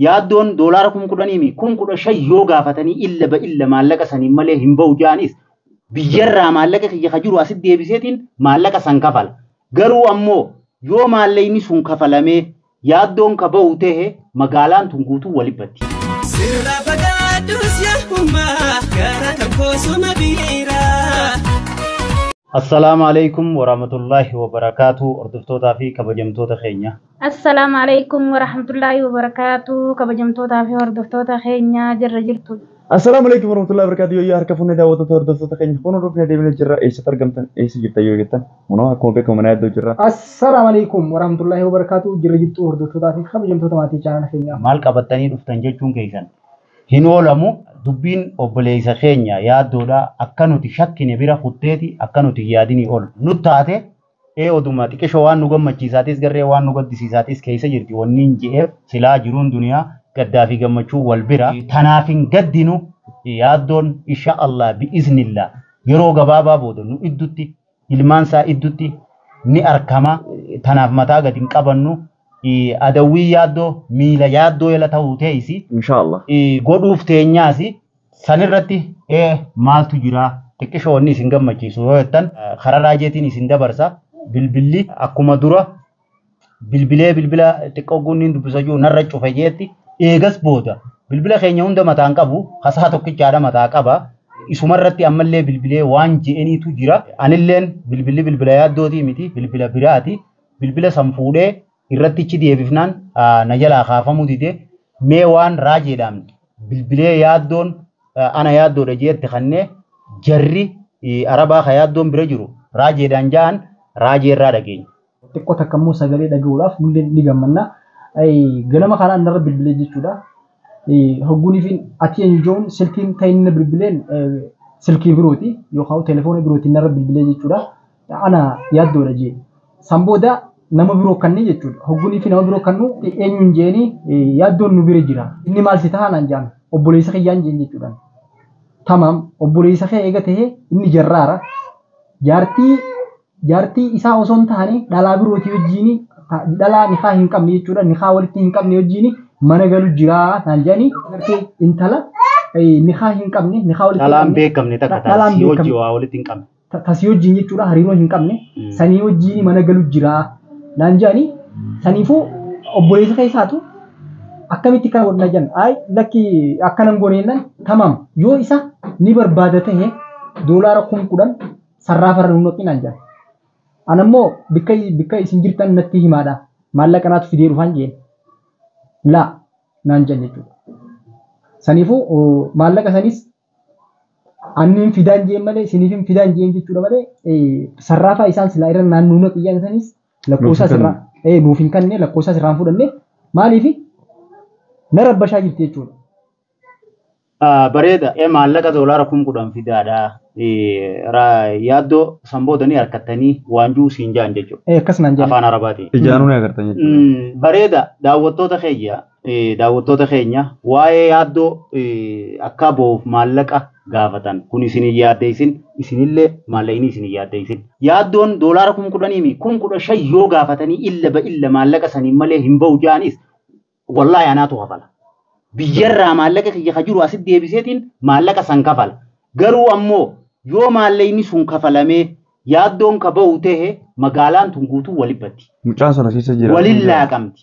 Yaaddoon doolaara 10,000 15,000 yoo gaafatanii illa ba illa maallaqa saniin malee hin ba'u jaanis biyyarraa maallaqa kiyya ka jiru asitti deebiseetiin maallaqa san kafala. Garuu ammoo yoo maallaqni sun kafalamee yaaddoon ka ba'u ta'e magaalaan tun guutuu walibbatti. Sirra fagaadhus yaa'ummaa gara kan koosuma biiraa. Assalaamu alaikum warahmatullaahi wabarakaatu hordoftootaa fi kabajamtoota keenya. Assalaamu alaikum warahmatullaahi wabarakaatu kabajamtootaa fi hordoftoota keenya jirra jirtu. Assalaamu alaikum warahmatullahi wabarakatuh. Yoo harka fuunee daawwattoota hordoftoota keenya kun hordofnee deemnee jirra. Eessatti argamtan? Eessa jirtan yoo jettan? Kunoo akkuma beekamu mana yaaddoo jirra. Assalaamu alaikum warahmatullaahi wabarakaatu jirra jirtu hordoftootaa fi kabajamtoota maatii chaanala keenyaa. Maal qabattanii dhuftan jechuun keessan hin oolamu. Dubbiin obboleessa keenya yaaddoodha. Akka nuti shakkine bira kutteeti akka nuti yaadinii ol nu taate oduma xiqqishoo waan nu gammachiisaatis garree waan nu gaddisiisaatis keessa jirti wanni hin je'eef silaa jiruun duniyaa gaddaa fi gammachuu wal bira. Tanaaf hin gaddinu yaaddoon insha Allah bi'iznillah yeroo gabaabaa booda nu iddutti ilmaan isaa iddutti ni arkama. Tanaaf mataa gadi hin qabannu. Adawwii yaaddoo miila yaaddoo jala ta'uu teessi. Inshallah. Godhuuf teenyaasi sanirratti maaltu jira xiqqishoo wanni isin gammachiisu yoo jettan karaa raajeetiin isin dabarsa. Bilbilli akkuma dura bilbilee bilbila xiqqoo gunniin dubbisa jiru narra cufe jeetti eegas booda bilbila keenya hunda mataan qabu hasaa tokkichaadha mataa qaba. Isumarratti ammallee bilbilee waan je'eniitu jira. Anilleen bilbilli bilbila yaaddootii miti bilbila biraati. Bilbila san fuudhee irrattichi deebifnaan na jalaa kaafamuu dide mee waan raajeedhaan bilbilee yaaddoon ana yaaddoodha jeetti kannee jarri arabaa ka yaaddoon bira jiru raajeedhaan ja'an raajeerraa dhageenya. Xiqqoo takka immoo sagalee dhaga'uudhaaf nullee ni gammanna. Ganama kanaan narra bilbilee jechuudha. Hogguunii fi ati eenyu joon silkiin ta'e inni bilbileen silkii birooti yookaan telefoona birootiin narra bilbilee jechuudha. Ana yaaddoodha jee. San booda nama biroo kannee jechuudha. Hogguunii fi nama biroo kannu eenyuun jeeni yaaddoon nu bira jira. Inni maal si ta'a naan jaan obboleessa kiyyaan jeen jechuudha. Tamaam obboleessa kee eega ta'e inni jarraara. Jaartii isaa osoo hin taane dhalaa birootii wajjin dhalaa nikaa hin qabne jechuudha. Nikaa walitti hin qabne wajjin mana galu jira naan jedhanii agartee intala nikaa hin qabne nikaa walitti Dhalaan beekamne takka taasisii hojii waa walitti hin qabne. Tasii wajjin jechuudha hariiroo hin qabne sanii wajjin mana galu jira naan jedhanii saniifuu obboleessa keessaatu akkamitti kana godhna jedhan ay lakki akkanan goone jennaan tamaam yoo isa ni barbaada ta'e doolaara 10,000 sarraafarra nu naqi naan jedhan. Anammoo bikka isin jirtan natti himaadha. Maallaqa naatu fidee dhufaan jeen. Laa naan jedhan jechuudha. Saniifuu maallaqa sanis anniin fidaan jeen malee isiniif fidaan jeen jechuudha malee sarraafaa isaan silaa irra naannoo naqi jedhan sanis lakkoofsa sirraa nuuf hin kenne lakkoofsa sirraan fudhanne maaliif na rabbashaa jirti jechuudha. Bareeda maallaqa doolaara 10,000 fidaadha. Yaaddoo san boodanii harkattanii waanjuu siin jaan jechuudha. Akkas naan jedhan. Afaan Arabaatiin. Ijaanuu ni agartan jechuudha. Bareeda daawwattoota keenya waa'ee yaaddoo akka ba'uuf maallaqa gaafatan kun isin yaaddeessin isinillee maallaqni isin yaaddeessin. Yaaddoon doolaara 10,000 15,000 yoo gaafatanii illa ba illa maallaqa saniin malee hin ba'u jaanis wallaahi anaatu kafala. Biyyarraa maallaqa kiyya ka jiru asitti deebiseetiin maallaqa san kafala. Garuu ammoo yoo maallaqni sun kafalamee yaaddoon ka ba'u ta'e magaalaan tun guutuu walibbatti. Mucaan sana keessa jira. Walin laaqamti.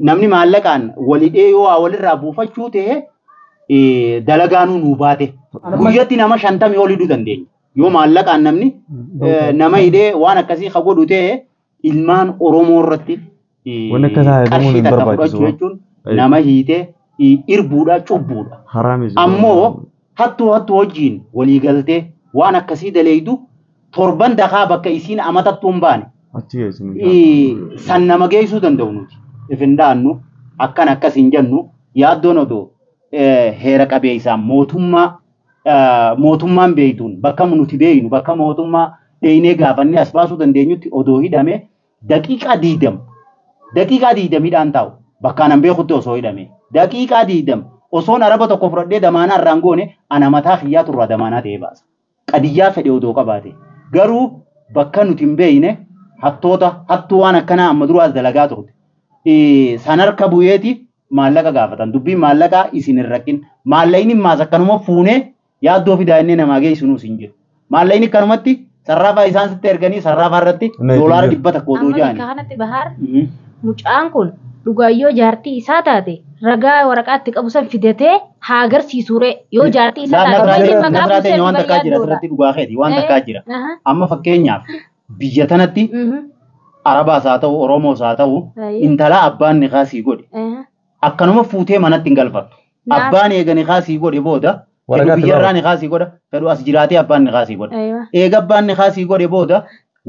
Namni maallaqaan walidhee yoo walirraa buufachuu ta'e dalagaanuu nuu baate. Guyyatti nama 50 ol hidhuu dandeenya. Yoo maallaqaan namni nama hidhee waan akkasii ka godhu ta'e ilmaan Oromoo irratti qarshii takka fudhachuu jechuun nama hiitee irbuudha cubbuudha. Ammoo hattuu wajjin walii galtee waan akkasii daleeydu torban dakaa bakka isiin amatattuu hin baane. San nama geessuu danda'u nuti. If hin daannu akkan akkas hin jennu yaaddoon odoo heera qabeessaan mootummaan beeytuun bakka nuti beeynu bakka mootummaa dheeynee gaafannee as baasuu dandeenyutti odoo hidhame daqiiqaa 20 daqiiqaa 20 taa'u bakka anan beekutti osoo hidhame daqiiqaa 20 osoon araba tokko fudhadhee damaanaa irraan goone ana mataa kiyyaa turraa damaanaa ta'ee baasa. Qadiyyaa fedhe odoo qabaate garuu bakka nuti hin beeyne hattoota hattuu waan akkanaa amma duraas dalagaa turte. San harka bu'eeti maallaqa gaafatan. Dubbiin maallaqaa isin hin rakkin. Maallaqni maas akkanuma fuunee yaaddoo fidaa inni namaa geessu hin jiru. Maallaqni akkanumatti sarraafaa isaan sitti erganii sarraafaa irratti doolaara 100 odoo Amma jaani. bakka kanatti Bahaar mucaan kun dhugaayyoo jaartii isaa taate ragaa waraqaatti qabu san fidatee haa agarsiisuree yoo jaartii isaa taate baay'ee maqaa Nasraa buusee teenya waan takkaa jira yaaddoodha. asirratti dhugaa keeti waan takkaa jira. Aha. Amma fakkeenyaaf biyya tanatti Mhm. Arabaas haa ta'u Oromoos haa ta'u Baay'ee. intala abbaan niqaa sii godhe Aha. akkanuma fuutee manatti hin galfattu. Naaf- Abbaan eega niqaa sii godhe booda fedhu Waraqaatti biyyarraa niqaa sii godha fedhu as jiraatee abbaan niqaa sii godha. Aywa. Eega abbaan niqaa sii godhe booda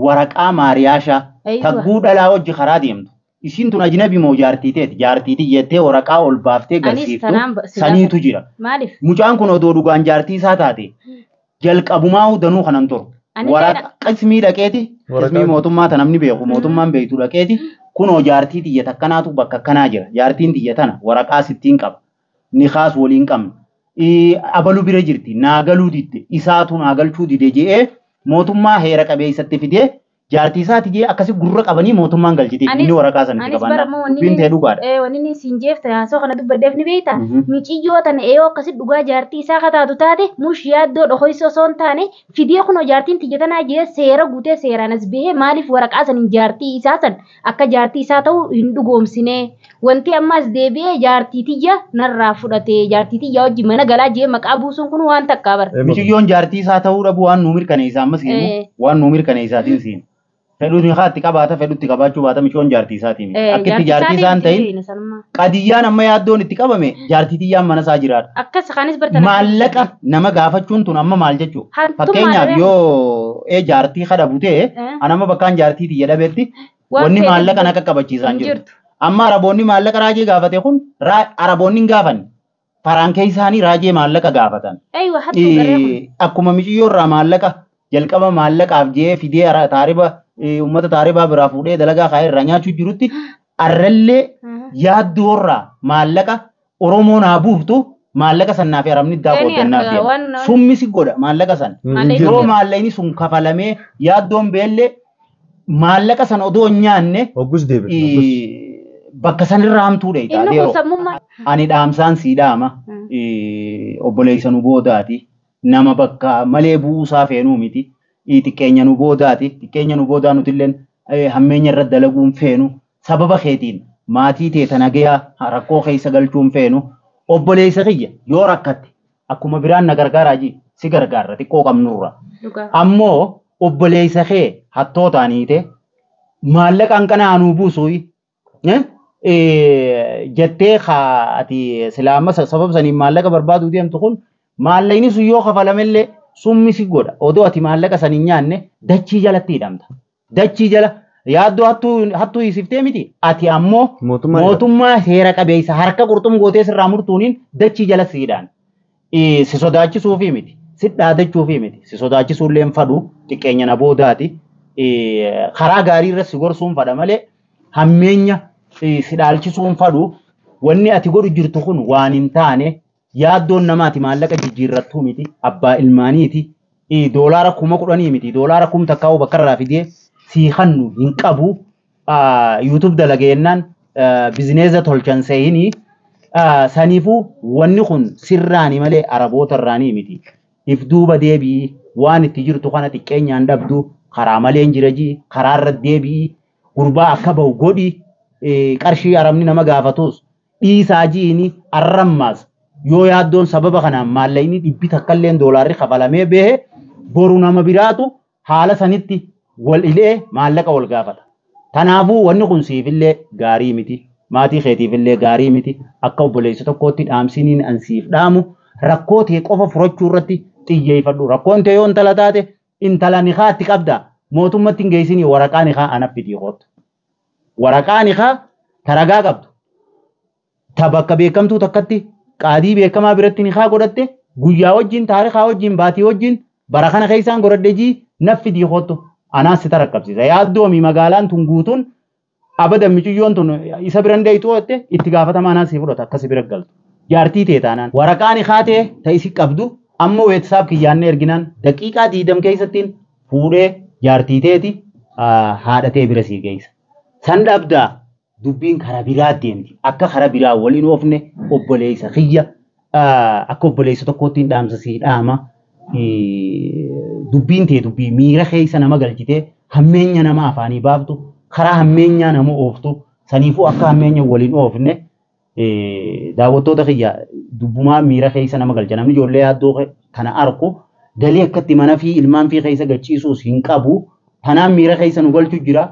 waraqaa maariyaashaa Aywa. tagguu dhalaa wajji karaa deemtu. Isiin tun ajnabi moo jaartii teeti jaartiiti jettee waraqaa ol baaftee Anis garsiiftu tanaan si saniitu jira. Maaliif? Mucaan kun odoo dhugaan jaartii isaa taate jalqabumaa danuu kanan turu. Ani Waraqaa qismii dhaqeeti Waraqaa- qismii mootummaa ta namni beeku mootummaan beektu dhaqeeti kunoo jaartii tiyya takkanaatu bakka akkanaa jira jaartiin tiyya tana waraqaa sittiin qaba nikaas waliin qabna abalu bira jirti naa galuu didde isaatu naa galchuu dide je'ee mootummaa heera qabeessatti fidee jaartii isaati jee akkasi gurra qabanii mootummaan galchiti Anis- inni waraqaa sanatti Anis qabaannaa bara wanni dubbiin ta'e dhugaadha. Wanni inni siin jeefte haasoo kana dubbaddeef ni beekta. Mhm. Miciyyoo tana eeyoo akkasi dhugaa jaartii isaa kataatu taate mush yaaddoo dhokoysoo osoo hin taane fidee kunoo jaartiin tiyya tanaa jee seera guutee seeraan as bahee maaliif waraqaa saniin jaartii isaa san akka jaartii isaa ta'u hin dhugoomsine. Wanti ammas deebi'ee jaartii tiyya narraa fudhate jaartii tiyya wajji mana galaa jee maqaa buusuun kun waan takkaa bara. Miciyyoon jaartii isaa ta'uu dhabu waan nuu mirkaneessa ammas himu waan nuu mirkaneessaatiin siinu. Fedhu ni haatti qabaata fedhutti qabaachuu baata miciyyoon jaartii isaatii miti. Akkitti jaartii isaa hin ta'in qadiyyaan amma yaaddoon itti qabame jaartii tiyyaan mana isaa jiraadha. Akkas kanis bartan. Maallaqa nama gaafachuun tun amma maal jechuudha? Hantummaa Fakkeenyaaf dhabee- yoo jaartii kadha butee an amma bakkaan jaartii tiyya dhabetti Waan wanni fedhe maallaqa na qaqqabachiisaa hin hin jirtu. jirtu. Amma Araboonni maallaqa raajee gaafate kun Araboonni hin gaafanne. Faraankee isaanii raajee maallaqa gaafatan. Aywa hattuu garee kun. Akkuma miciyyoo irraa maallaqa jalqaba maallaqaaf jee fidee taariba uummata taaribaa biraa fuudhee dalagaa kaa'ee irraa nyaachuu jirutti arrallee yaaddoo irraa maallaqa Oromoon haa buuftu maallaqa sannaa fi Arabni iddaa Inni qooddannaaf harka deema. waan- Summi si godha maallaqa sana. Maallaqni Yeroo maallaqni sun kafalamee yaaddoon beellee maallaqa sana odoo hin nyaanne Hoggus deebi'e. Hoggus. bakka sanirraa hamtuudha Inni kun yeroo. sammummaa. Ani dhaamsaan sii dhaama. Obboleessa nu boodaati. Nama bakka malee bu'uusaa feenuu miti. Xiqqeenya nu boodaati. Xiqqeenya nu boodaa nutilleen hammeenya irra dalaguun feenu. Sababa keetiin maatii tee tana gahaa rakkoo keessa galchuun feenu. Obboleessa kiyya yoo rakkatte akkuma biraan na gargaaraa ji si gargaarra xiqqoo qabnurra. Dhugaa. Ammoo obboleessa kee hattootaan hiite maallaqa hanqana anuu buusuuyi jettee ati silaa amma sababa saniin maallaqa barbaaduu deemtu kun maallaqni sun yoo kafalamellee summi si godha odoo ati maallaqa san hin nyaanne dachii jalatti hidhamta. Dachii jala yaaddoo hattuu hiisiftee miti ati ammoo Mootummaan mootummaa seera qabeessa harka qurxum gootee sirraa murtuuniin dachii jala si hidhaan. Si sodaachisuufii miti si dhaadachuufii miti si sodaachisuullee hin fadhu xiqqeenya na boodaati. Karaa gaarii irra si gorsuun fadha malee hammeenya si dhaalchisuun fadhu wanni ati godhu jirtu kun waan hin taane yaaddoon namaati maallaqa jijjiirrattuu miti abbaa ilmaaniiti doolaara 10,000 miti doolaara 1000 bakka irraa fidee sii kannu hin qabu yuutuub dalageenyaan bizineeza tolchan seeyinii saniifuu wanni kun sirraani malee araboota irraanii miti. If duuba deebi'i waan itti jirtu kana xiqqeenyaan dhabdu karaa malee hin jira jii karaa irra deebi'i gurbaa akka bahu godhi qarshii arabni nama gaafatus dhiisaa jiini arrammaas yoo yaaddoon sababa kanaan maallaqni dhibbi takkalleen doolaarri kafalamee bahe boru nama biraatu haala sanitti wal ilee maallaqa wal gaafata. Kanaafuu wanni kun siifillee gaarii miti. Maatii keetiifillee gaarii miti. Akka obboleessa tokkootti dhaamsiniin an siif dhaamu rakkoo ta'e qofa furachuu irratti xiyyeeffadhu. Rakkoon ta'e yoo intala taate intala nikaa itti qabda. Mootummatti hin geessinii waraqaa nikaa anaf fidii kootu. Waraqaa nikaa taragaa qabdu. Ta bakka beekamtuu takkatti qaadii beekamaa biratti nikaa godhatte guyyaa wajjin taarikaa wajjin baatii wajjin bara kana keessaan godhadhe jii naf fidii kootu. Anaas si tarakkabsiisa. Yaaddoomi magaalaan tun guutuun abadan miciyyoon tun isa biran deeytuu jette itti gaafatamaa anaan si fudhata akkasi bira galtu. Jaartii ta'e taanaan. Waraqaan nikaa ta'e ta isi qabdu amma weetisaaf kiyyaannee erginaan daqiiqaa 20 keessattiin fuudhee jaartii ta'eeti haadha ta'e bira sii geessa. San dhabdaa Dubbiin karaa biraa deemti. Akka karaa biraa waliin oofne obboleessa kiyya akka obboleessa tokkootti hin dhaamsa sii dhaama. Dubbiin tee dubbii miira keessa nama galchitee hammeenya nama afaanii baaftu karaa hammeenyaa nama ooftu saniifuu akka hammeenya waliin oofne daawwattoota kiyya dubbumaa miira keessa nama galcha. Namni ijoollee yaaddoo kana arku galii akkatti mana fi ilmaan fi keessa galchiisuus hin qabu. Tanaan miira keessa nu galchu jira.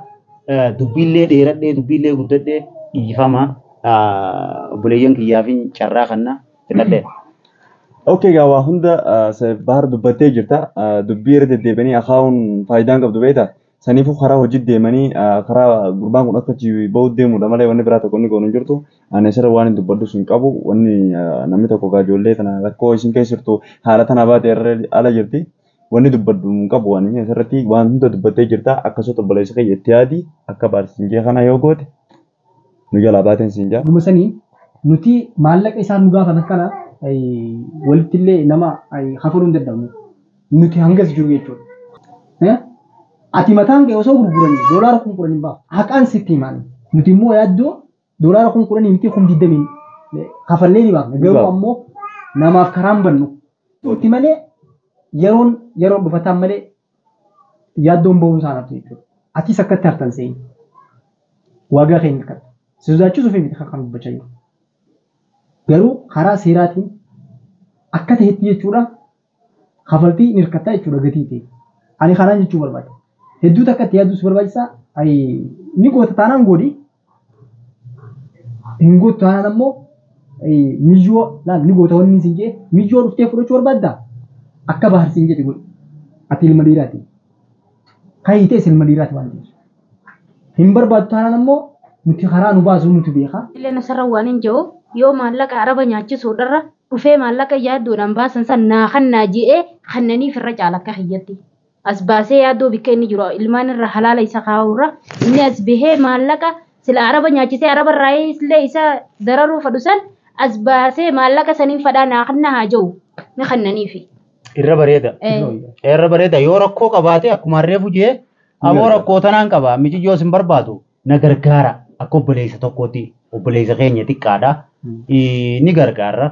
Dubbiillee dheeradhee dubbiillee guddadhee dhiifama. Obboleeyyan kiyyaa fi carraa kana fixadhee. Okay, gaa waa hunda Bahar dubbattee jirta. Dubbii irra deddeebianii akaawun faayidaan qabdu beektaa? Saniifuu karaa hojii deemanii karaa gurbaan kun akka hojii bahuuf deemudha malee wanni biraa tokko inni goonu hin jirtu. Ani asirra waan hin dubbadhu hin qabu. Wanni namni tokko gaa ijoollee tana rakkoo isin keessa jirtu haala tana baate irra ala jirti. Wanni dubbadhu hin qabu waan asirratti waan hunda dubbattee jirta. Akkasumas obboleessa kee itti yaadi akka baarsiin jee kana yoo goote nu jalaa baateen siin jaa. Dhuma sanii nuti maallaqa isaan nu gaafatan kana walitti illee nama hafaluu hin danda'amu. Nuti hangas jiru jechuudha. Ati mataan kee osoo gurguranii $10,000 hin baafu. Haqaan sitti himaan. Nuti immoo yaaddoo $10,000 miti 20,000 kafallee ni baafna. Garuu ammoo namaaf karaan bannu. Nuti malee yeroon dhufataan malee yaaddoon bahuun isaan haftu jechuudha. Atis akkatti hartan seeni. Waagaa keenya akkatti. Si sodaachisuuf miti kan dubbachaa jiru. Garuu karaa seeraatiin akka ta'etti jechuudha kafaltii ni hirkattaa jechuudha gatii ta'e. Ani kanaan jechuu barbaada. Hedduu takka itti yaaduus barbaachisaa. Ni goota taanaan godhi. Hin gootu taanaan ammoo miyyoo laal ni goota wanni siin jee miyyoo dhuftee fudhachuu barbaaddaa? Akka Bahar siin jedhe godhi. Ati ilma dhiiraati. Kan hiitees ilma dhiiraati waan ta'eef. Hin barbaaddu taanaan ammoo nuti karaa nu baasu nuti beekaa. Illee nasarra waan hin jiru yoo maallaqa araba nyaachisuudharra dhufee maallaqa yaaddoodhaan baasan san naa kannaa je'ee kannaniif irra caala akka kiyyatti. As baasee yaaddoo bikka inni jiru ilmaan irra halaala isa kaa'urra inni as bahee maallaqa sila araba nyaachisee araba irraa illee isa dararuu fadhu san as baasee maallaqa saniin fadhaa naa kannaa haa jiru ni kannaniifi. Irra bareeda. Irra bareeda yoo rakkoo qabaate akkuma reefu jee aboo rakkoo tanaan qaba mijiyyoo sin barbaadu na gargaara akka obboleessa tokkootti obboleessa keenya xiqqaadha ni gargaara.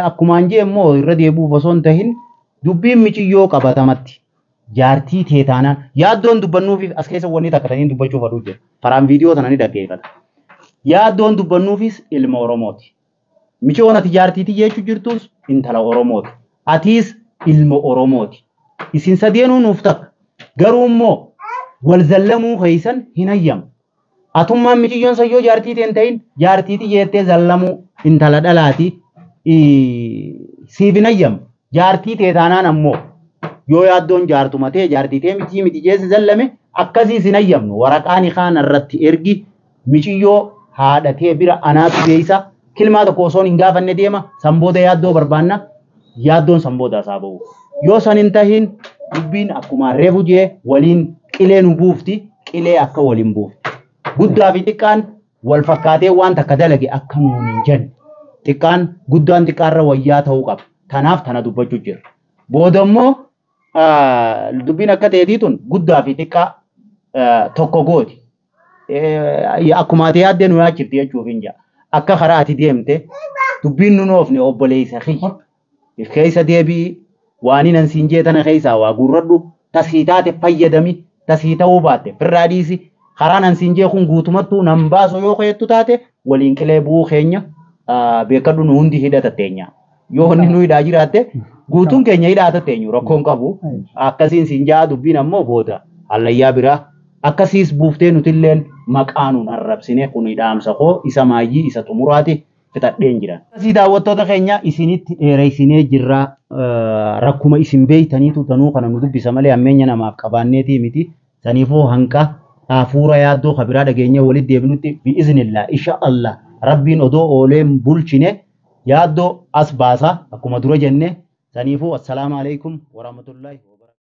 Akkumaan jee immoo irra deebi'uuf osoo hin tahin dubbiin mijiyyoo qabatamatti jaartii tee taanaan yaaddoon dubbannuufi as keessa wanni takka taniin dubbachuuf aduu jira. Karaan viidiyoo tana ni dhaggeeffata. Yaaddoon dubbannuufis ilma Oromooti. Michoon ati jaartiitii jechuu jirtus intala Oromooti. Atiis ilma Oromooti. Isin sadeenuu nuuf takka. Garuu immoo wal zallamuu keessan hin hayyamu. Atummaan miciyyoon sayyoo jaartii tee hin ta'in jaartiitii jettee zallamuu intala dhalaati siif hin hayyamu. Jaartii tee taanaan ammoo yoo yaaddoon jaartuma ta'e jaartii tee miti miti jeesse zallame akkasiis hin hayyamnu. Waraqaan kaan irratti ergi miciyyoo haadha tee bira anaatu beeysa. Kilmaa tokko osoo hin gaafanne deema sanbooda yaaddoo barbaanna yaaddoon sanbooda isaa ba'u. Yoo san hin tahin dubbiin akkuma reefu jee waliin qilee nu buufti qilee akka waliin buufti. Guddaa fi xiqqaan wal fakkaatee waan takka dalage akka nuun hin jenne. Xiqqaan guddaan xiqqaarra wayyaa ta'uu qaba. Tanaaf tana dubbachuu jira. Booda immoo dubbiin akka ta'eetii tun guddaa fi xiqqaa tokko gooti. Akkuma ati yaaddee nu yaachifti jechuuf hin jaa. Akka karaa ati deemte dubbiin nun oofne obboleessa kiyya. Keessa deebii waan hin siin jee tana keessaa waa guurradhu tasii taate fayyadami tasii ta'uu baatte firraa dhiisi karaan an siin jee kun guutumattuu nan baasu yoo keettu taate waliin qilee bu'uu keenya beekadhu nu hundi hidhata teenya. Yoo inni nu hidhaa jiraatte guutuun keenya hidhaata teenyu rakkoon qabu akkasiin siin jaa dubbiin ammoo booda hallayyaa biraa akkasiis buuftee nutilleen maqaa nuun arrabsine kun hidhaamsa koo isa maayyii isa xumuraati fixadheen jiran. Akkasii daawwattoota keenya isinitti dheereysinee jirra rakkuma isin beeytaniitu tanuu kana nu dubbisa malee hammeenya namaaf qabaanneetii miti. Saniifuu hanqa hafuura yaaddoo kabiraa dhageenya walitti deebinutti bi'iznillaa insha Allah rabbiin odoo ooleen bulchine yaaddoo as baasa akkuma dura jenne saniifuu assalaamu alaikum warahmatullaahi.